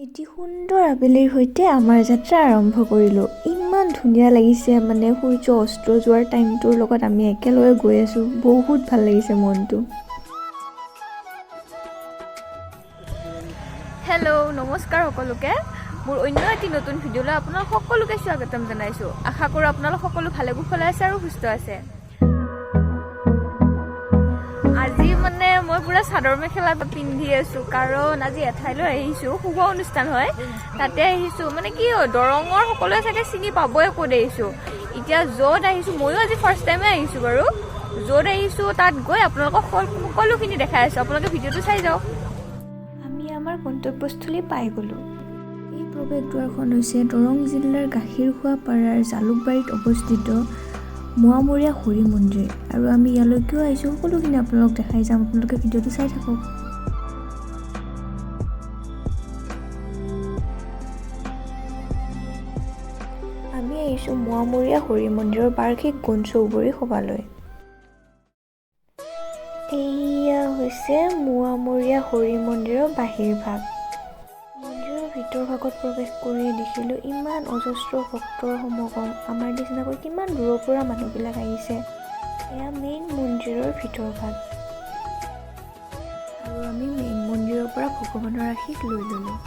এটি সুন্দৰ আবেলিৰ সৈতে আমাৰ যাত্ৰা আৰম্ভ কৰিলোঁ। ইমান ধুনীয়া লাগিছে, মানে সূৰ্য অস্ত যোৱাৰ টাইমটোৰ লগত আমি একেলগে গৈ আছোঁ। বহুত ভাল লাগিছে মনটো। হেল্ল', নমস্কাৰ সকলোকে। মোৰ অন্য এটি নতুন ভিডিঅ'লৈ আপোনালোক সকলোকে স্বাগতম জনাইছোঁ। আশা কৰোঁ আপোনালোক সকলো ভালে কুশলে আছে আৰু সুস্থ আছে। আজি মানে মই পূৰা চাদৰ মেখেলা পিন্ধি আছোঁ, কাৰণ আজি এঠাইলৈ আহিছোঁ, শুভ অনুষ্ঠান হয়, তাতে আহিছোঁ। মানে কি হয়, দৰঙৰ সকলোৱে চাগে চিনি পাবই ক'ত আহিছোঁ। এতিয়া য'ত আহিছোঁ, ময়ো আজি ফাৰ্ষ্ট টাইমে আহিছোঁ বাৰু। য'ত আহিছোঁ তাত গৈ আপোনালোকক সকলোখিনি দেখাই আছোঁ। আপোনালোকে ভিডিঅ'টো চাই যাওক। আমি আমাৰ গন্তব্যস্থলী পাই গ'লোঁ। এই প্ৰৱেশদ্বাৰখন হৈছে দৰং জিলাৰ গাখীৰখোৱা পাৰাৰ জালুকবাৰীত অৱস্থিত মোৱামৰীয়া হৰি মন্দিৰ। আৰু আমি ইয়ালৈ কিয় আহিছোঁ, সকলোখিনি আপোনালোক দেখাই যাম। আপোনালোকে ভিডিঅ'টো চাই থাকক। আমি আহিছোঁ মোৱামৰীয়া হৰি মন্দিৰৰ বাৰ্ষিক গণচৌবৰী সভালৈ। এইয়া হৈছে মোৱামৰীয়া হৰি মন্দিৰৰ বাহিৰ ভাগ। মন্দিৰৰ ভিতৰ ভাগত প্ৰৱেশ কৰিয়ে দেখিলোঁ ইমান অজস্ৰ ভক্তৰ সমাগম। আমাৰ নিচিনাকৈ কিমান দূৰৰ পৰা মানুহবিলাক আহিছে। এয়া মেইন মন্দিৰৰ ভিতৰ ভাগ। আৰু আমি মেইন মন্দিৰৰ পৰা ভগৱানৰ আশীষ লৈ ল'লোঁ।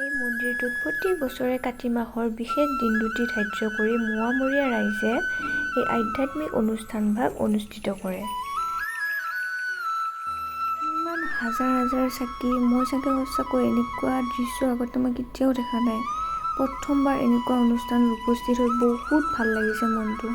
এই মন্দিৰটোত প্ৰতি বছৰে কাতি মাহৰ বিশেষ দিন দুটি ধাৰ্য কৰি মোৱামৰীয়া ৰাইজে এই আধ্যাত্মিক অনুষ্ঠানভাগ অনুষ্ঠিত কৰে। ইমান হাজাৰ হাজাৰ চাকি, মই চাগে সঁচাকৈ এনেকুৱা দৃশ্য আগতে মই কেতিয়াও দেখা নাই। প্ৰথমবাৰ এনেকুৱা অনুষ্ঠানত উপস্থিত হৈ বহুত ভাল লাগিছে মনটো।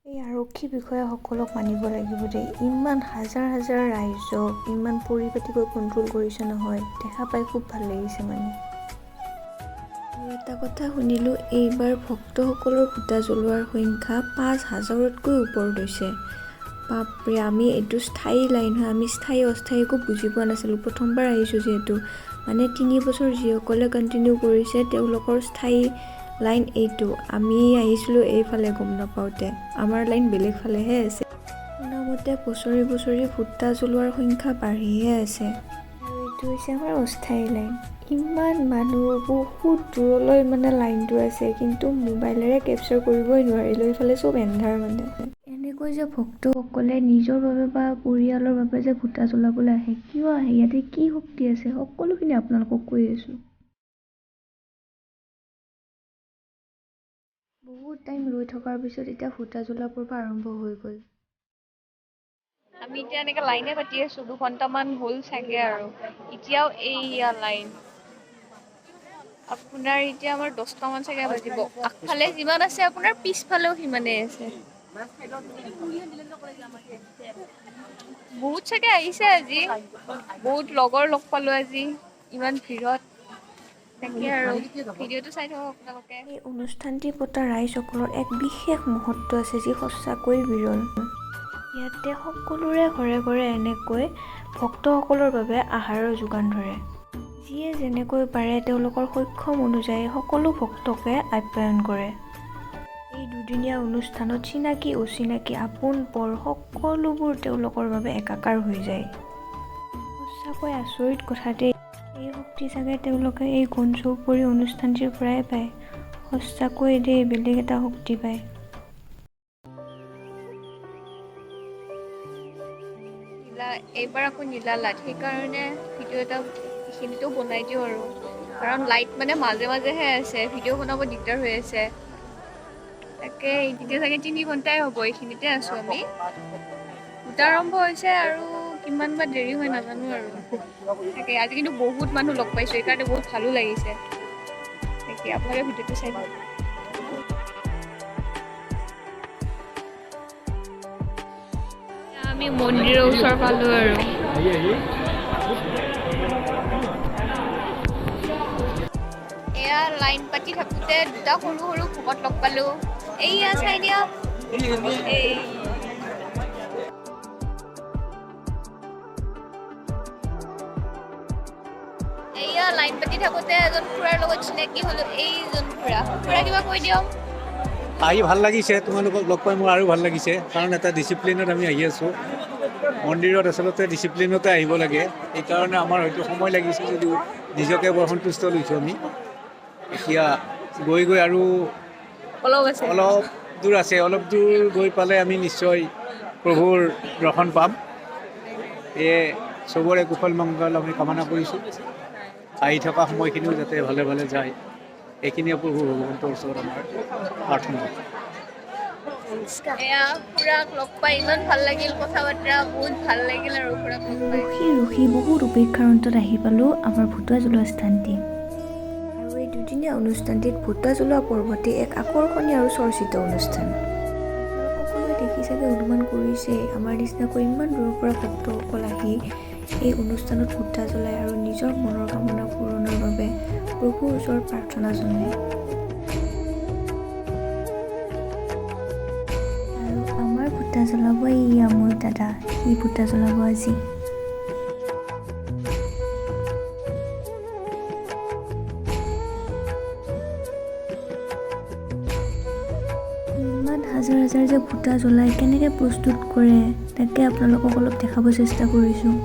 এই আৰক্ষী বিষয়াসকলক মানিব লাগিব দেই, ইমান হাজাৰ হাজাৰ ৰাইজক ইমান পৰিপাটিকৈ কণ্ট্ৰল কৰিছে নহয়, দেখা পাই খুব ভাল লাগিছে মানে। আৰু এটা কথা শুনিলোঁ, এইবাৰ ভক্তসকলৰ ভোটা জ্বলোৱাৰ সংখ্যা 5000তকৈ ওপৰত হৈছে। বাপৰে, আমি এইটো স্থায়ী লাইন হয়, আমি স্থায়ী অস্থায়ী একো বুজি পোৱা নাছিলোঁ, প্ৰথমবাৰ আহিছোঁ যিহেতু। মানে 3 বছৰ যিসকলে কণ্টিনিউ কৰিছে তেওঁলোকৰ স্থায়ী লাইন এইটো। আমি আহিছিলোঁ এইফালে গম নাপাওঁতে, আমাৰ লাইন বেলেগ ফালেহে আছে। শুনামতে বছৰি বছৰি ভোটা জ্বলোৱাৰ সংখ্যা বাঢ়িহে আছে। আৰু এইটো হৈছে আমাৰ অস্থায়ী লাইন। ইমান মানুহ, বহুত দূৰলৈ মানে লাইনটো আছে, কিন্তু মোবাইলেৰে কেপচাৰ কৰিবই নোৱাৰিলোঁ, এইফালে চব এন্ধাৰ মানে। এনেকৈ যে ভক্তসকলে নিজৰ বাবে বা পৰিয়ালৰ বাবে যে ভোটা জ্বলাবলৈ আহে, কিয় আহে, ইয়াতে কি শক্তি আছে, সকলোখিনি আপোনালোকক কৈ আছোঁ। বহুত টাইম ৰৈ থকাৰ পিছত এতিয়া ভোটা জ্বলোৱা পৰ্ব আৰম্ভ হৈ গ'ল। আমি এতিয়া এনেকে লাইনে পাতি আছো, 2 ঘণ্টামান হ'ল চাগে, আৰু এতিয়াও এইয়া লাইন। আপোনাৰ এতিয়া আমাৰ 10টামান চাগে বাজিব। আগফালে যিমান আছে আপোনাৰ পিছফালেও সিমানেই আছে। বহুত চাগে আহিছে আজি, বহুত লগৰ লগ পালো আজি ইমান ভিৰত। তাকে আৰু ভিডিঅ'টো চাই থাকক আপোনালোকে। এই অনুষ্ঠানটি পতা ৰাইজসকলৰ এক বিশেষ মহত্ব আছে, যি সঁচাকৈ বিৰল। ইয়াতে সকলোৰে ঘৰে ঘৰে এনেকৈ ভক্তসকলৰ বাবে আহাৰৰ যোগান ধৰে। যিয়ে যেনেকৈ পাৰে তেওঁলোকৰ সক্ষম অনুযায়ী সকলো ভক্তকে আপ্যায়ন কৰে। এই দুদিনীয়া অনুষ্ঠানত চিনাকি অচিনাকি, আপোন পৰ সকলোবোৰ তেওঁলোকৰ বাবে একাকাৰ হৈ যায়। সঁচাকৈ আচৰিত কথা দেই। এই শক্তি চাগে তেওঁলোকে এই গণচৌপৰি অনুষ্ঠানটিৰ পৰাই পায়। সঁচাকৈ দেই, বেলেগ এটা শক্তি পায়। নীলা এইবাৰ আকৌ নীলা লাট, সেইকাৰণে ভিডিঅ' এটা এইখিনিতো বনাই দিওঁ আৰু। কাৰণ লাইট মানে মাজে মাজেহে আছে, ভিডিঅ' বনাব দিগদাৰ হৈ আছে। তাকে এতিয়া চাগে 3 ঘণ্টাই হ'ব এইখিনিতে আছোঁ আমি। পূজা আৰম্ভ হৈছে আৰু কিমান বা দেৰি হয় নাজানো আৰু। তাকে আজি কিন্তু বহুত মানুহ লগ পাইছোঁ, সেইকাৰণে বহুত ভালো লাগিছে। তাকে আপোনালোকে ভিডিঅ'টো চাই থাকক। আমি মন্দিৰৰ ওচৰ পালোঁ আৰু। এয়া লাইন পাতি থাকোঁতে দুটা সৰু সৰু ভকত লগ পালোঁ। এইয়া চাই দিয়ক। এই এইয়া লাইন পাতি থাকোঁতে এজন খুৰাৰ লগত চিনাকি হ'লো। এইজন খুৰা, খুৰা কিবা কৈ দিয়ক। আহি ভাল লাগিছে, তোমালোকক লগ পাই মোৰ আৰু ভাল লাগিছে, কাৰণ এটা ডিচিপ্লিনত আমি আহি আছোঁ। মন্দিৰত আচলতে ডিচিপ্লিনতে আহিব লাগে, সেইকাৰণে আমাৰ হয়তো সময় লাগিছে যদিও নিজকে বৰ সন্তুষ্ট লৈছোঁ আমি। এতিয়া গৈ গৈ আৰু অলপ আছে, অলপ দূৰ আছে, অলপ দূৰ গৈ পালে আমি নিশ্চয় প্ৰভুৰ দৰ্শন পাম। সেয়ে চবৰে কুশল মংগল আমি কামনা কৰিছোঁ। আহি থকা সময়খিনিও যাতে ভালে ভালে যায়, এইখিনিয়ে প্ৰভু ভগৱন্তৰ ওচৰত আমাৰ প্ৰাৰ্থনা। এয়া খুৰাক লগ পাই ইমান ভাল লাগিল, কথা বাতৰা বহুত ভাল লাগিল আৰু খুৰাক লগ পাই। ৰখি ৰখি বহুত অপেক্ষাৰ অন্তত আহি পালোঁ আমাৰ ভতুৱা জ্বলোৱা স্থানটি। আৰু এই দুদিনীয়া অনুষ্ঠানটিত ভতুৱা জ্বলোৱা পৰ্বটি এক আকৰ্ষণীয় আৰু চৰ্চিত অনুষ্ঠান। সকলোৱে দেখি চাগে অনুমান কৰিছে আমাৰ নিচিনাকৈ ইমান দূৰৰ পৰা ভক্তসকল আহি এই অনুষ্ঠানত ভূটা জ্বলায় আৰু নিজৰ মনৰ কামনা পূৰণৰ বাবে প্ৰভুৰ ওচৰত প্ৰাৰ্থনা জনায়। আৰু আমাৰ ভূটা জ্বলাব এইয়া মোৰ দাদা, সি ভূটা জ্বলাব আজি। ইমান হাজাৰ হাজাৰ যে ভূটা জ্বলাই কেনেকৈ প্ৰস্তুত কৰে তাকে আপোনালোকক অলপ দেখাব চেষ্টা কৰিছোঁ।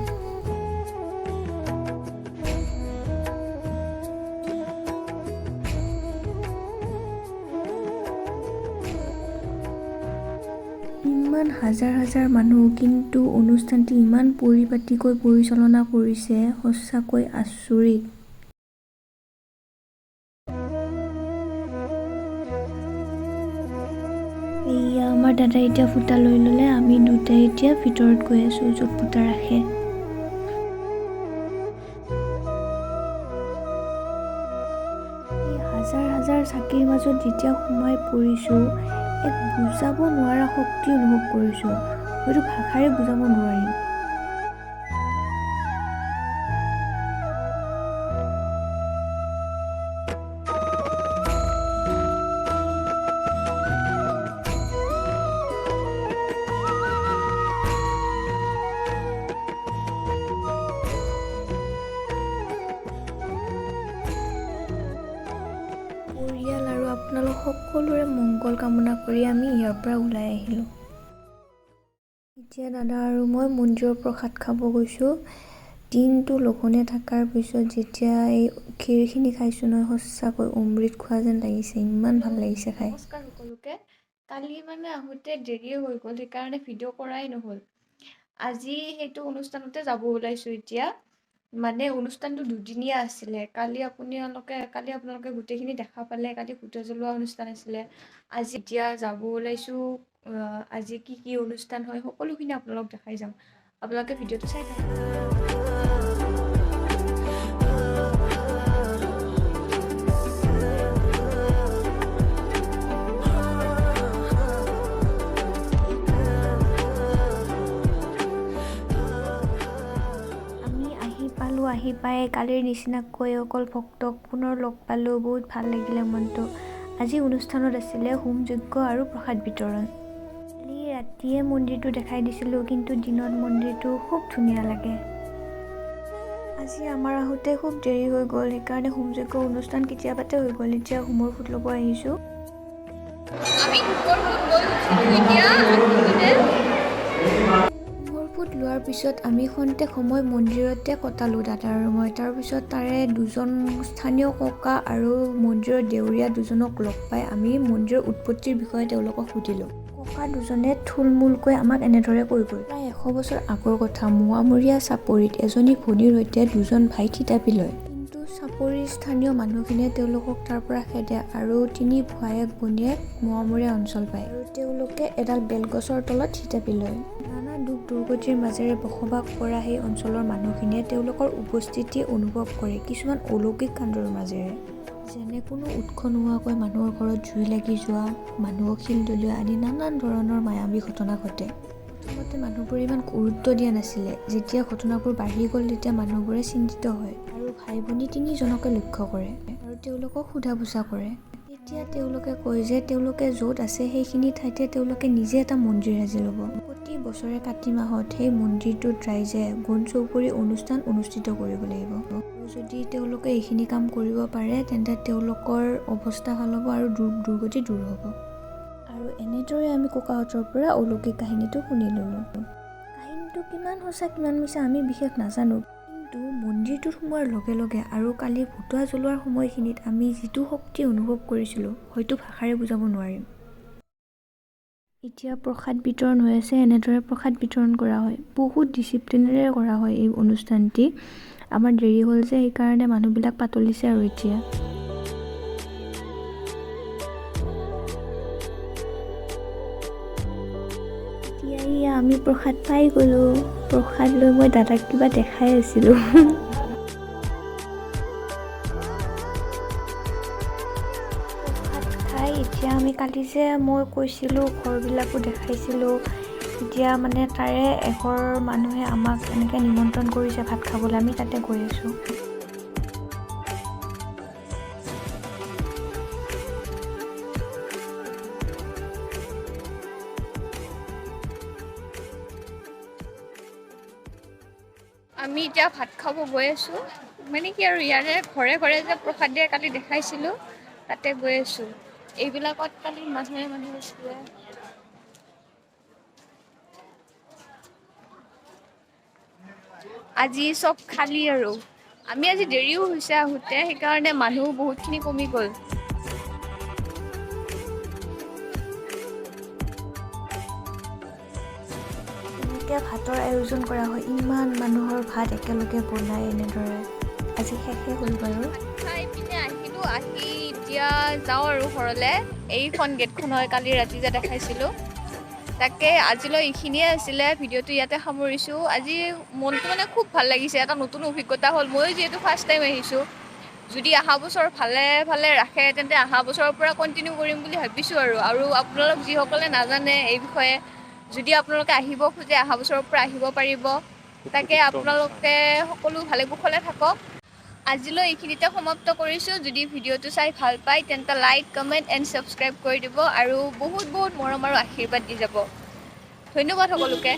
ইমান হাজাৰ হাজাৰ মানুহ, কিন্তু অনুষ্ঠানটি ইমান পৰিপাটিকৈ পৰিচালনা কৰিছে, সঁচাকৈ আচৰিত। এইয়া আমাৰ দাদাই এতিয়া ফুটা লৈ ল'লে, আমি দুটাই এতিয়া ভিতৰত গৈ আছোঁ য'ত ফুটা ৰাখে। এই হাজাৰ হাজাৰ চাকিৰ মাজত যেতিয়া সোমাই পৰিছোঁ, এক বুজাব নোৱাৰা শক্তি অনুভৱ কৰিছোঁ, হয়তো ভাষাৰে বুজাব নোৱাৰিম। পৰিয়াল আৰু আপোনালোক সকলোৰে মংগল কামনা কৰি আমি ইয়াৰ পৰা ওলাই আহিলোঁ। এতিয়া দাদা আৰু মই মন্দিৰৰ প্ৰসাদ খাব গৈছোঁ। দিনটো লঘোণে থকাৰ পিছত যেতিয়া এই ক্ষীৰখিনি খাইছোঁ নহয়, সঁচাকৈ অমৃত খোৱা যেন লাগিছে, ইমান ভাল লাগিছে খাই। নমস্কাৰ সকলোকে। কালি মানে আহোঁতে দেৰিয়ে হৈ গ'ল, সেইকাৰণে ভিডিঅ' কৰাই নহ'ল। আজি সেইটো অনুষ্ঠানতে যাব ওলাইছোঁ এতিয়া। মানে অনুষ্ঠানটো দুদিনীয়া আছিলে। কালি আপোনালোকে গোটেইখিনি দেখা পালে। কালি ভূটা জ্বলোৱা অনুষ্ঠান আছিলে। আজি এতিয়া যাব ওলাইছোঁ। আজি কি কি অনুষ্ঠান হয় সকলোখিনি আপোনালোকক দেখাই যাম। আপোনালোকে ভিডিঅ'টো চাই থাকক। আমি আহি পালোঁ, আহি পাই কালিৰ নিচিনাকৈ অকল ভক্তক পুনৰ লগ পালোঁ, বহুত ভাল লাগিলে মনটো। আজি অনুষ্ঠানত আছিলে হোম যজ্ঞ আৰু প্ৰসাদ বিতৰণ। কালি ৰাতিয়ে মন্দিৰটো দেখাই দিছিলোঁ, কিন্তু দিনত মন্দিৰটো খুব ধুনীয়া লাগে। আজি আমাৰ আহোঁতে খুব দেৰি হৈ গ'ল, সেইকাৰণে হোম যজ্ঞ অনুষ্ঠান কেতিয়াবাতে হৈ গ'ল। এতিয়া হোমৰ ফুট ল'ব আহিছোঁ। আমি হোমৰ ফুট লৈ উঠিলোঁ এতিয়া। হোমৰ ফুট লোৱাৰ পিছত আমি খন্তেক সময় মন্দিৰতে কটালোঁ দাদা আৰু মই। তাৰপিছত তাৰে দুজন স্থানীয় ককা আৰু মন্দিৰৰ দেউৰীয়া দুজনক লগ পাই আমি মন্দিৰৰ উৎপত্তিৰ বিষয়ে তেওঁলোকক সুধিলোঁ। ককা দুজনে থুলমূলকৈ আমাক এনেদৰে কৈ গ'ল, প্ৰায় 100 বছৰ আগৰ কথা, মোৱামৰীয়া চাপৰিত এজনী ভনীৰ সৈতে দুজন ভাই থিতাপি লয়। কিন্তু চাপৰিৰ স্থানীয় মানুহখিনিয়ে তেওঁলোকক তাৰ পৰা খেদে আৰু তিনি ভায়েক ভনীয়েক মোৱামৰীয়া অঞ্চল পায় আৰু তেওঁলোকে এডাল বেলগছৰ তলত থিতাপি লয়। নানা দুখ দুৰ্গতিৰ মাজেৰে বসবাস কৰা সেই অঞ্চলৰ মানুহখিনিয়ে তেওঁলোকৰ উপস্থিতি অনুভৱ কৰে কিছুমান অলৌকিক কাণ্ডৰ মাজেৰে, যেনে কোনো উৎস নোহোৱাকৈ মানুহৰ ঘৰত জুই লাগি যোৱা, মানুহক শিল দলিওৱা আদি নানান ধৰণৰ মায়াবী ঘটনা ঘটে। প্ৰথমতে মানুহবোৰে ইমান গুৰুত্ব দিয়া নাছিলে। যেতিয়া ঘটনাবোৰ বাঢ়ি গ'ল তেতিয়া মানুহবোৰে চিন্তিত হয় আৰু ভাই ভনী তিনিজনকে লক্ষ্য কৰে আৰু তেওঁলোকক সোধা পোছা কৰে। তেতিয়া তেওঁলোকে কয় যে তেওঁলোকে য'ত আছে সেইখিনি ঠাইতে তেওঁলোকে নিজে এটা মন্দিৰ সাজি ল'ব। প্ৰতি বছৰে কাতি মাহত সেই মন্দিৰটোত ৰাইজে গুণ চৌপৰি অনুষ্ঠান অনুষ্ঠিত কৰিব লাগিব আৰু যদি তেওঁলোকে এইখিনি কাম কৰিব পাৰে তেন্তে তেওঁলোকৰ অৱস্থা ভাল হ'ব আৰু দুৰ্গতি দূৰ হ'ব। আৰু এনেদৰে আমি ককাহঁতৰ পৰা অলৌকিক কাহিনীটো শুনি ল'লোঁ। কাহিনীটো কিমান সঁচা কিমান মিছা আমি বিশেষ নাজানো, কিন্তু মন্দিৰটোত সোমোৱাৰ লগে লগে আৰু কালি ভতুৱা জ্বলোৱাৰ সময়খিনিত আমি যিটো শক্তি অনুভৱ কৰিছিলোঁ হয়তো ভাষাৰে বুজাব নোৱাৰিম। এতিয়া প্ৰসাদ বিতৰণ হৈ আছে। এনেদৰে প্ৰসাদ বিতৰণ কৰা হয়, বহুত ডিচিপ্লিনেৰে কৰা হয় এই অনুষ্ঠানটি। আমাৰ দেৰি হ'ল যে সেইকাৰণে মানুহবিলাক পাতলিছে আৰু এতিয়া। এতিয়া এয়া আমি প্ৰসাদ পাই গ'লোঁ। প্ৰসাদ লৈ মই দাদাক কিবা দেখাই আছিলোঁ। প্ৰসাদ খাই এতিয়া আমি কালি যে মই কৈছিলোঁ ঘৰবিলাকো দেখাইছিলোঁ, এতিয়া মানে তাৰে এঘৰ মানুহে আমাক এনেকৈ নিমন্ত্ৰণ কৰিছে ভাত খাবলৈ, আমি তাতে গৈ আছোঁ। আমি এতিয়া ভাত খাব গৈ আছোঁ, মানে কি আৰু ইয়াৰে ঘৰে ঘৰে যে প্ৰসাদ দিয়ে কালি দেখাইছিলোঁ, তাতে গৈ আছোঁ। এইবিলাকত কালি মানুহে মানুহ আছিলে। আজি চব খালী আৰু আমি আজি দেৰিও হৈছে আহোঁতে, সেইকাৰণে মানুহ বহুতখিনি কমি গ'ল। এনেকৈ ভাতৰ আয়োজন কৰা হয়, ইমান মানুহৰ ভাত একেলগে বনাই এনেদৰে। আজি শেষে হ'ল বাৰু। খাই পিনে আহিলোঁ, আহি এতিয়া যাওঁ আৰু ঘৰলৈ। এইখন গেটখন হয় কালি ৰাতি যে দেখাইছিলোঁ। তাকে আজিলৈ এইখিনিয়ে আছিলে, ভিডিঅ'টো ইয়াতে সামৰিছোঁ। আজি মনটো মানে খুব ভাল লাগিছে, এটা নতুন অভিজ্ঞতা হ'ল। ময়ো যিহেতু ফাৰ্ষ্ট টাইম আহিছোঁ, যদি অহা বছৰ ভালে ভালে ৰাখে তেন্তে অহা বছৰৰ পৰা কণ্টিনিউ কৰিম বুলি ভাবিছোঁ আৰু। আৰু আপোনালোক যিসকলে নাজানে এই বিষয়ে, যদি আপোনালোকে আহিব খোজে অহা বছৰৰ পৰা আহিব পাৰিব। তাকে আপোনালোকে সকলো ভালে কুশলে থাকক। আজিলৈ এইখিনিতে সমাপ্ত কৰিছোঁ। যদি ভিডিঅ'টো চাই ভাল পায় তেন্তে লাইক, কমেণ্ট এণ্ড ছাবস্ক্ৰাইব কৰি দিব আৰু বহুত বহুত মৰম আৰু আশীৰ্বাদ দি যাব। ধন্যবাদ সকলোকে।